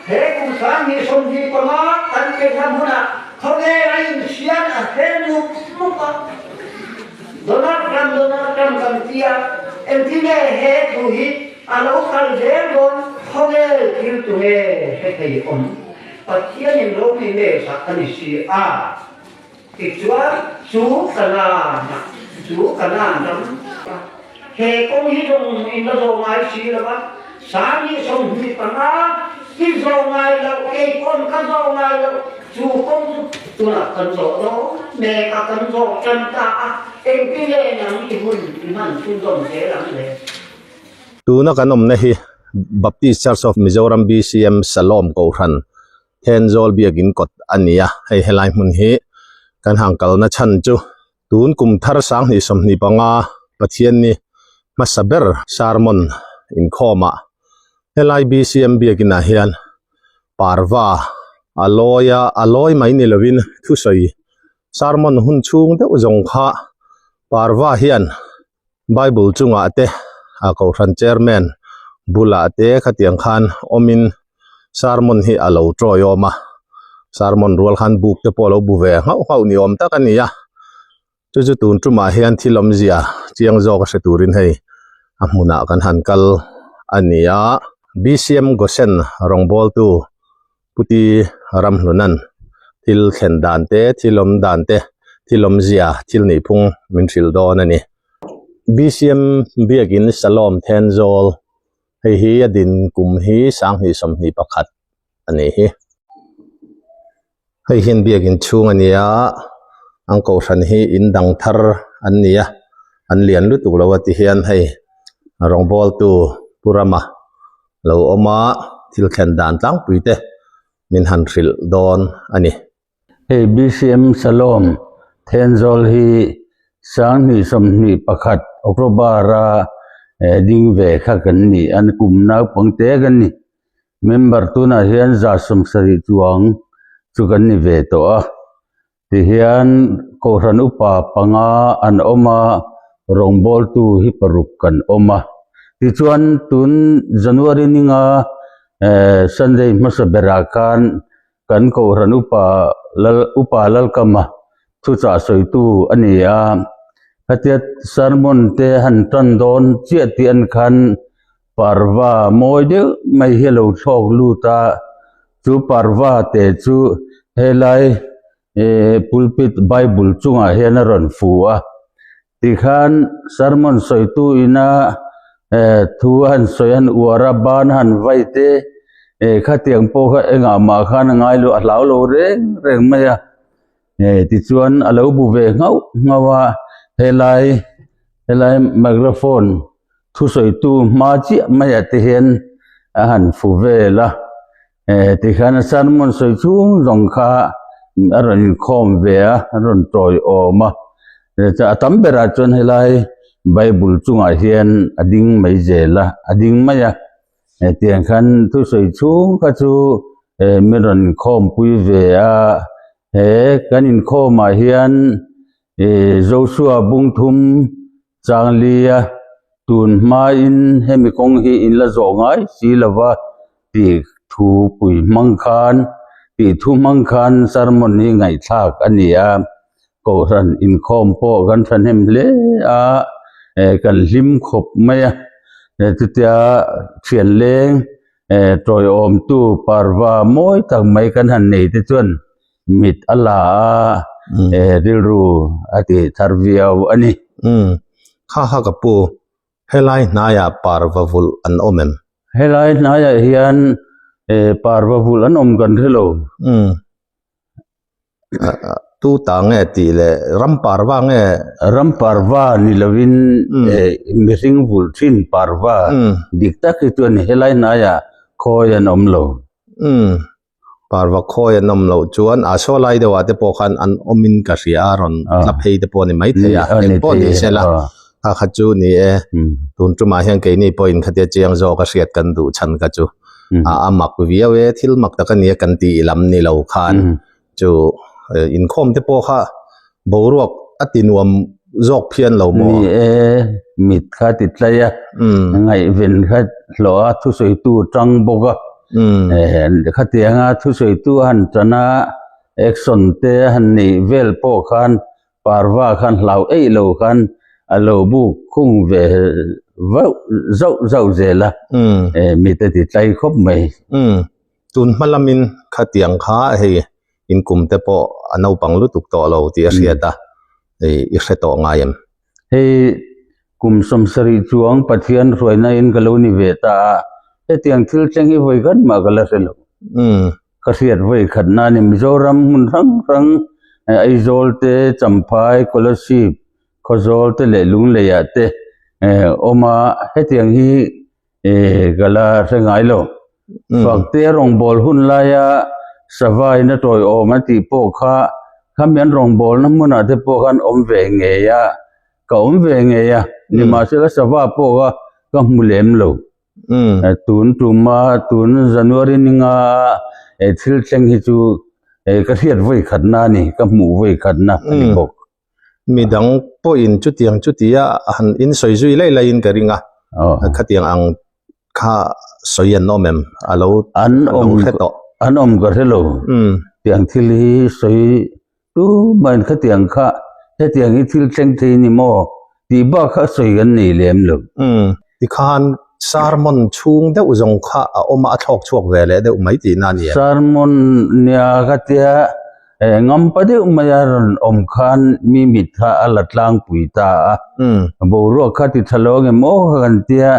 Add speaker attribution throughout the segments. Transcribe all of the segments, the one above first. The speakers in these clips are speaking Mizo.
Speaker 1: He kum 2025 kan kenna hmunah khawvel a insiam a hre mup mup a. Donald Trump, Donald Trump kan ti a, engtin nge he thu hi a lo kal zel dawn khawvel thil tu nge hre thei awm? Pathianin ropui hmelsak a ni si a. Tichuan, chu Kanaan-ah, chu Kanaan ram, he kawng hi zawng in la zawh ngai si lo va, 2025 i zawh ngai loh, kei pawn ka zawh ngai loh, chu kawng chu tunah kan zawh dawn mek a, kan zawh tan ta a, engtin nge nang i hun i hman chhunzawm zel ang le?
Speaker 2: Tuna kan awmna hi Baptist Church of Mizoram BCM Salom Kohhran Thenzawl biakin kawt a ni a, hei helai hmun hi kan han kalna chhan chu tun kum thar 2025 Pathianni hmasa ber sermon inkhawmah helai BCM biakinah hian parva a lawi a, a lawi mai ni lovin thusawi sermon hun chhung deuh zawng kha parva hian Bible chungah te a kohhran chairman bulah te khatiang khan awmin sermon hi a lo tawi awm a sermon rual khan buk te pawh a lo bu ve nghauh nghauh ni awm tak a ni a chu chu tun tumah hian thil awmzia chiang zawk a hre turin hei a hmunah kan han kal a ni a B_C_M Gosen rawngbawltu Puti Ramhlunan thil thlen dan te, thil awm dan te, thil awmzia, thil nihphung min hrilh dawn a ni. BCM Biakin Salom Thenzawl hei hi a din kum hi 2021 a ni hi. Hei hian biakin chhung a ni a, an kohhran hi in dang thar an ni a, an lian lutuk lo a ti hian hei rawngbawltu Pu Rama lo awm a, thil thlen dan tlangpui te min han hrilh dawn a ni.
Speaker 3: Hei BCM Salom Thenzawl hi 2021 October-a ding ve kha kan ni a, kum naupangte kan ni. Member tunah hian 170 chuang chu kan ni ve tawh a, tihian Kohhran upa panga an awm a, rawngbawltu hi paruk kan awm a. Tichuan tun January ninga eh Sunday hmasa berah khan kan Kohhran upa Lal upa Lalkama thuchah sawitu a ni a, hetia sermon te han tan dawn chiah tih an khan Parva mawi deuh mai hi a lo thlawk lut a, chu parva te chu helai eh pulpit bible chungah hian a rawn fu a, tikhan sermon sawitu ina eh thu a han sawi a han uar a ban a han vai te eh khatiang pawh kha engah mah khan a ngai lo a hlau lo reng reng mai a eh tichuan a lo bu ve nghauh nghauh a helai helai microphone Thusawitu hma chiah maiah te hian a han fu vel a, eh tikhian a sermon sawi chhung zawng kha a rawn inkhawm ve a, a rawn tawiawm a, a tam berah chuan helai bible chungah hian a ding mai zel a, a ding mai a, hetiang khan thusawi chhung kha chu eh min rawn inkhawmpui ve a, he kan inkhawmah hian eh Joshua bungthum Changlia, tun hmain hemi kawng hi in la zawh ngai si lova tih thu pui hmang khan tih thu hmang khan sermon hi ngaihthlak a ni a, Kohhran inkhawm pawh kan thahnem hle a, eh kan hlim khawp mai a, chutia thian leng eh tawiawmtu parva mawi tak mai kan han nei te chuan mit a la a eh rilru a tih thar viau a ni.
Speaker 2: Umm kha kha ka pu helai hnaiah parva vulh an awm em?
Speaker 3: Helai hnaiah hian eh parva vulh an awm kan hre lo.
Speaker 2: Umm tu ta nge tih leh ram parva nge?
Speaker 3: Ram parva ni lovin eh mihring vulh thin parva dik tak hi chuan helai hnaiah khawi an awm lo.
Speaker 2: Umm Parva khawi an awm loh chuan a saw lai deuhah te pawh khan an awmin ka hria a rawn tla phei te pawh a ni maithei a eng pawh ni se la kha kha chu ni e tun tumah hian keini pawhin khatia chiang zawk a hriat kan duh chhan kha chu a mak viau e thil mak tak a nia kan tih lam ni lo khan chu inkhawm te pawh kha boruak a ti nuam zawk phian lo maw?
Speaker 3: Ni e, mit kha ti tlai a, ngaihven kha hlawh a thusawitu tang bawk a. Khatianga thusawitu a han tan a, action te a han neih vel pawh khan parva khan hlau eih lo khan a lo buk khung ve vauh zauh zauh zel a, mite ti tlai khawp mai.
Speaker 2: Tun hma lamin khatiang kha hei inkum te pawh a naupang lutuk tawh lo tih a hriat a, i hre tawh ngai em?
Speaker 3: Hei kum sawmsarih chuang Pathian hruaina in ka lo ni ve ta a, hetiang thil thleng hi vawi khat mah ka la hre lo. Ka hriat vawi khat na ni Mizoram hmun hrang hrang Aizawl te, Champhai, Kolasib, Khawzawl te leh Lungleiah te awm a, hetiang hi ka la hre ngai lo. Fakte rawngbâwl hun laia savain a tawiawm a tih pawh kha khami an rawngbâwlna hmunah te pawh khan awm ve ngei a, ka awm ve ngei a, nimahsela sava pawh kha ka hmu lem lo. Tun tuma tun January ninga thil thleng hi chu ka hriat vawi khatna a ni, ka hmuh vawi khatna a ni bawk.
Speaker 2: Midang pawhin chutiang chutia han in sawi zui lai laiin ka ring a, khatiang ang kha sawi an awm em? A lo
Speaker 3: an awm hre tawh. An awm ka hre lo. Tiang thil hi sawi tumahin khatiang kha hetiang hi thil thleng thei ni maw tih bak kha sawi kan nei lem lo.
Speaker 2: Tikhan sermon chhung deuh zawng kha a awm a, a thlawk chhuak ve leh deuh mai tihna a ni em?
Speaker 3: Sermon nia khatia ngampa deuh maia rawn awm khan mi mit kha a la tlangpui ta a, boruak kha ti tha lo angem aw kha kan tia,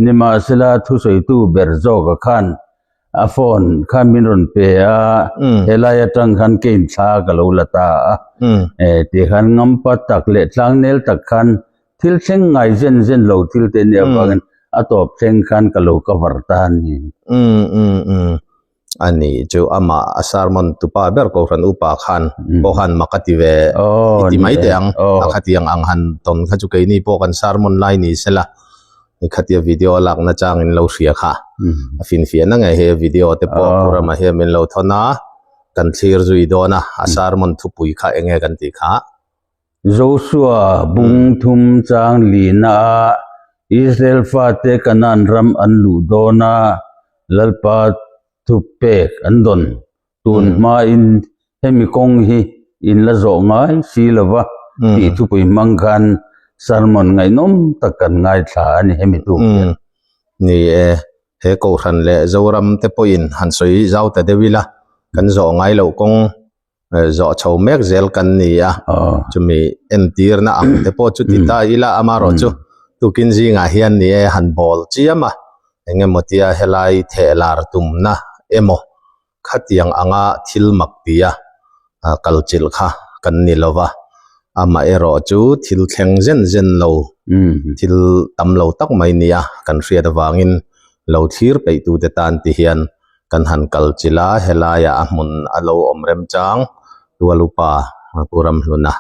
Speaker 3: nimahsela thusawitu ber zawka khan A phone khan min rawn pe a, helai atang khan ke in thla ka lo la ta a. Tih khan ngampa tak leh tlangnel tak khan thil thleng ngai zen zen lo thil te nia avangin a tawp thleng khan ka lo cover ta a ni.
Speaker 2: A ni chu amah a sermon tupa ber Kohhran upa khan pawh khan mak a ti ve i ti mai teh ang. A khatiang ang han tawn kha chu keini pawh kan sermon lai ni sela. Nikhatia video a lakna chang in lo hria kha a finfiahna ngei he video te pawh pu Rama hian min lo thawn a, kan thlir zui dawn a, a sermon thupui kha eng nge kan tih kha.
Speaker 3: Joshua bung thum chang lina a Israel fate Kanaan ram an luh dawn a, Lalpa thupek an dawn Tun hmain hemi kawng hi in la zawh ngai si lo va tih thupui hmang khan sermon ngaihnawm tak kan ngaithla a ni hemi tuk hian.
Speaker 2: Ni e, he Kohhran leh Zoram te pawhin han sawi zau ta deuh ila, kan zawh ngai loh kawng zawh chho mek zel kan ni a, chumi entirna ang te pawh chu ti ta ila amaherawhchu tukin zingah hian ni e han bawl chiam a, engemaw tia helai thehlar tumna emaw Khatiang anga thil mak tia kalchilh kha kan ni lo va, amaherawh chu thil thleng zen zen lo, thil tam lo tak mai nia kan hriat avangin lo thlir peihtute tan ti hian kan han kalchilh a, helaiah a hmun a lo awm remchang tual upa Pu Ramhluna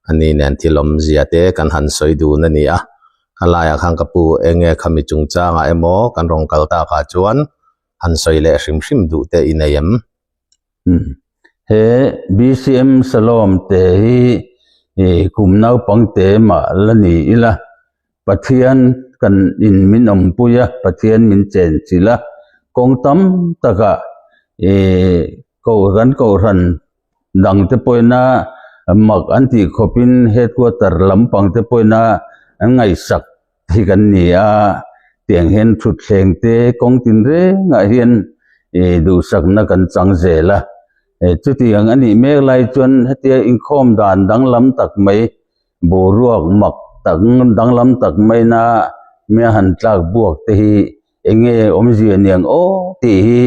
Speaker 2: ani nen thil awmzia te kan han sawi dun a ni a, khalaiah khan ka pu enge khami chungchangah emaw kan rawn kal takah chuan Han sawi leh hrim hrim duh te i nei em?
Speaker 3: He BCM Salom te hi kum naupang te mah la ni ila, Pathian kan in min awmpui a, Pathian min chen chilh a, kawng tam takah kan kohhran dang te pawhin a mak an tih khawpin headquarter lampang te pawhin a an ngaihsak hi kan ni a, tiang hian thutthleng te kawng tin rengah hian ih duhsakna kan chang zel a, chutiang a nih mek lai chuan hetia inkhawm dan danglam tak mai boruak mak tak danglam tak maina mi a han tlak buak te hi eng nge awmzia niang aw tih hi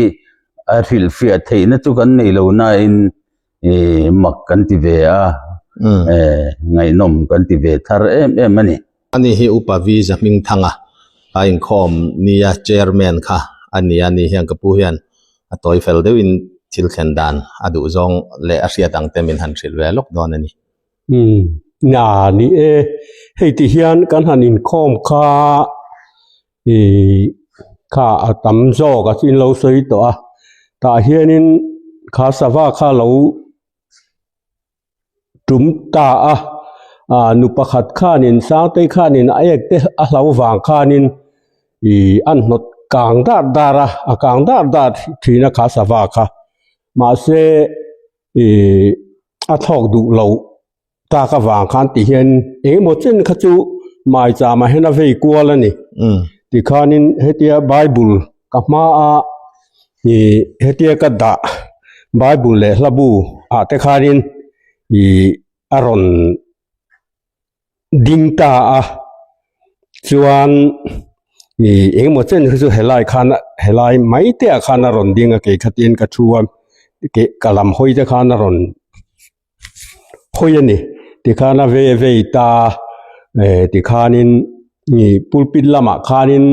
Speaker 3: a hrilhfiah theihna chu kan nei lo nain ih mak kan ti ve a, ngaihnawm kan ti ve thar em em a ni.
Speaker 2: Ani hi Upa V Zahmingthanga a inkhawm nia Chairman kha a ni a, ni hian ka pu hian a tawi fel deuhin thil thlen dan a duh zawng leh a hriat ang te min han hrilh ve lawk dawn a ni.
Speaker 4: Umm, na ni e, hei ti hian kan han inkhawm kha ih kha a tam zawk a chu in lo sawi tawh a, tah hianin kha sava kha lo tum ta a ah nu pakhat khanin Sangtei khanin a ek te a hlo vang khanin ih an hnawt. kang dar dar a, a kang dar dar thin a kha sava kha. Mahse ih a thlawk duh loh tak avang khan ti hian engemaw chen kha chu maicham ah hian a vei kual a ni. Tikhanin hetia Bible ka hmaa ih hetia ka dah Bible leh hlabu ah te khanin ih a rawn ding ta a chuan ih engemaw chen hi chu helai khan helai mai te ah khan a rawn ding a kei khatin ka thu a keh ka lam hawi te khan a rawn hawi a ni tikhan a vei vei ta eh tikhanin ih pulpit lamah khanin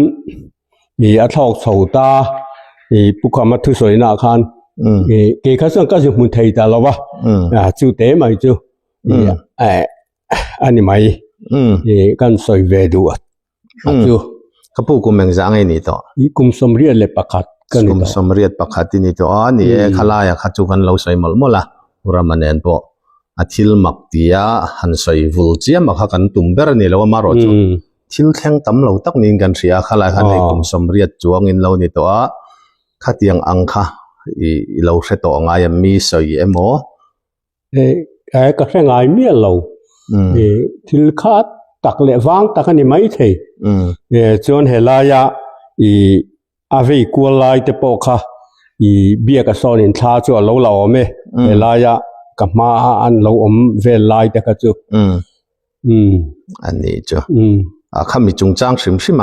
Speaker 4: ih a thlawk chho ta ih pu khama thusawi naah khan ih kei kha chuan ka zu hmu thei ta lo va ah chu te mai chu. A ni mai kan sawi ve duh a chu.
Speaker 2: Ka pu kum engzah nge ni tawh?
Speaker 4: Kum 31 ka ni tawh.
Speaker 2: Kum 31 i ni tawh a, ni e khalaia kha chu kan lo sawi mawlh mawlh a, Pu Rama nen pawh a thil mak tia han sawi vul chiam a kha kan tum ber a ni lo a, amaherawh chu thil thleng tam lo tak niin kan hria a, khalai khan hei kum 80 chuangin lo ni tawh a, khatiang ang kha i lo hre tawh ngai a, mi sawi emaw?
Speaker 4: Eh ka hre ngai miah lo. Eh thil kha tak leh vang tak a ni mai thei. Eh chuan helaia ih a vei kual lai te pawh kha ih biak a sawn in thla chu a lo la awm e. Helaia ka hma a an lo awm vel lai te kha chu.
Speaker 2: A ni chu. A khami chungchang hrim hrim a.